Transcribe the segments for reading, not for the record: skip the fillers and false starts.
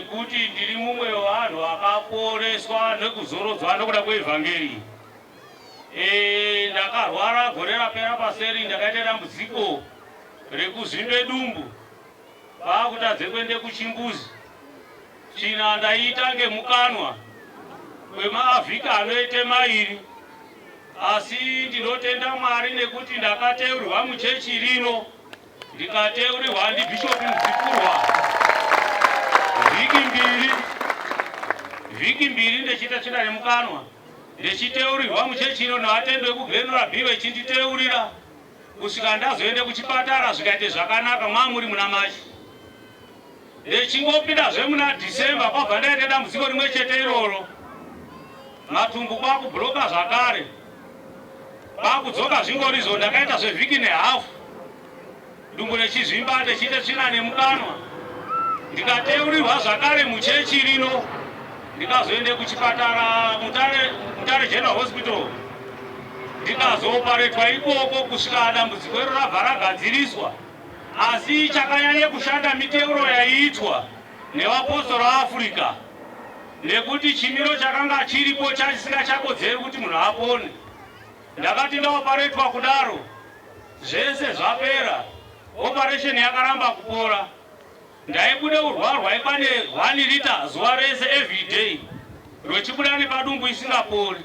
nekuti ndiri mumwe wevanhu vakaporeswa nekuzorodzwa nokuda kweevhangeri. E, ndakarwara gore rapera paseri, ndakaita dambudziko rekuzvimbe dumbu Paakutadze kuende kuchimbuzi, tsvina ndaiita ngemukanwa kwemavhiki anoite mairi. Asi ndinotenda Mwari nekuti ndakateurirwa muchechi rino, ndikateurirwa ndibhishopi Mudzikurwa vhiki mbiri, vhiki mbiri ndechiita tsvina nemukanwa, ndechiteurirwa muchechi ino nevatendi vekuGlenora B vechinditeurira. Kusvika ndazoende kuchipatara zvikaite zvakanaka mwamuri muna March. Ndechingopindazve muna December kwabva ndaita dambudziko rimwe chete iroro. Matumbu kwakubloka zvakare. Kwakudzoka zvingorizvo ndakaita zvevhiki nehafu. Dumbu rechizvimba ndichiite tsvina nemukanwa. Ndikateurirwa zvakare muchechi rino. Ndikazoende kuchipatara Mutare, Mutare General Hospital. Ndikazooparetwa ikoko kusvika dambudziko iro rabva ragadziriswa. Asi chakanyanya kushanda miteuro yaiitwa nevapostori vaAfrica nekuti chimiro chakanga chiripo chachisingachakodzeri kuti munhu apone. Ndakati ndaoparetwa kudaro zvese zvapera, operation yakaramba kupora. Ndaibuda urwa rwaikwane 1 lita zuva rese everyday rwechibuda nepadumbu isingapori.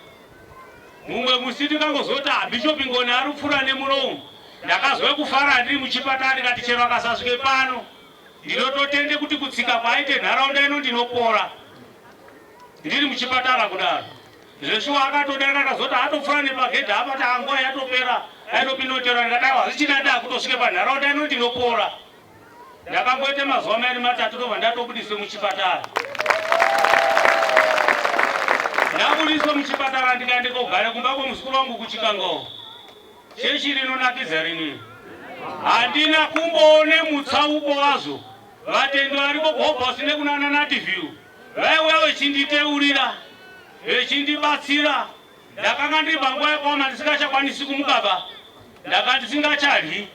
Mumwe musi ndikangozoti ah, Bishop Ngoni ari kupfuura nemuromo. Ndakazwa kufara ndiri muchipatara ndikati chero akasasvike pano ndinototende kuti kutsika kwaaite nharaunda ino ndinopora. Ndiri muchipatara kudaro. Zveshuwa akatodarika akazoti atopfuura nepagedhi apa taanguva yatopera aitopinda kutera ndikati aiwa zvichina ndaa kutosvike panharaunda ino ndinopora. Ndakamboita mazuva mairi matatu ndobva ndatobudiswe muchipatara. Ndabudiswa muchipatara ndikaende kogara kumba kwemuzukuru wangu kuChikangawo. Chechi rinonakidza rini. Handina kumboone mutsauko wazvo. Vatendi variko kuHobhouse nekunana Natiview vaiuya vechinditeurira, vechindibatsira. Ndakanga ndiri panguva yakaoma ndisingachakwanisi kumukaba. Ndanga ndisingachadyi.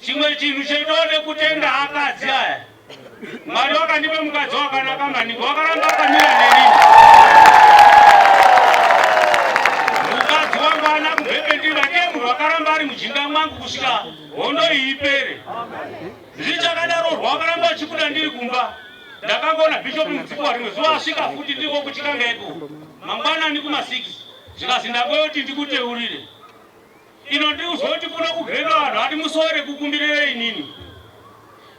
Chimwe chinhu chendode kutenda akadzi aya. Mwari wakandipa mukadzi wakanaka maningi, wakaramba akamira neni. Mukadzi wangu ana kubvepe ndiri ndiye munhu wakaramba ari mujinga mwangu kusvika hondo iyi ipere. Zvichakadaro rwakaramba achibuda ndiri kumba. Ndakangoona Bishop Mudzikwa rimwe zuva asvika futi ndiko kuchikanga iko. Mangwanani kuma 6 zvikasi ndangoti ndikuteurire. Ino ndikuzoti kuno kugreno vanhu vati musore kukumbirira inini.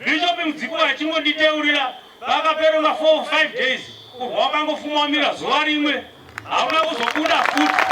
Bishop Mudzikwa achingonditeurira pakapera ma 4 5 days urwa wakangofuma wamira zuva rimwe hauna kuzobuda futi.